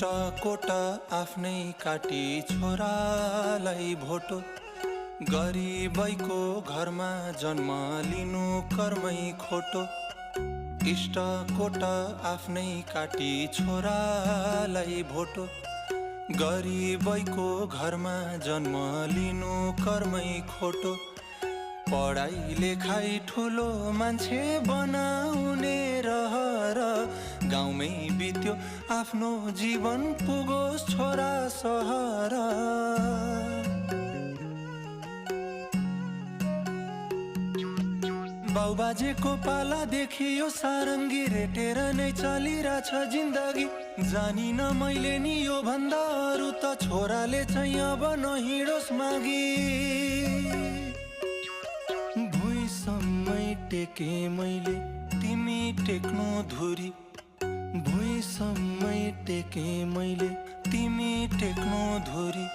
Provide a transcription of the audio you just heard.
इष्टकोट आफ्नै काटी छोरालाई भोटो, गरिबैको घरमा जन्म लिनु कर्मै खोटो। इष्टकोट आफ्नै काटी छोरालाई भोटो, गरिबैको घरमा जन्म लिनु कर्मै खोटो। पढाइ लेखाइ ठुलो मान्छे बनाउने रहर, गाउँमै बित्यो आफ्नो जीवन पुगोस् छोरा सहर। बाउबाजेको पाला देखियो सारङ्गी, रेटेर नै चलिरहेछ जिन्दगी। जानिन मैले नि यो भन्दा अरू त छोराले चाहिँ अब नहिँडोस् मागी। भुइँसम्मै टेके मैले तिमी टेक्नु धुरी, भुइँसम्मै टेके मैले तिमी टेक्नु धुरी।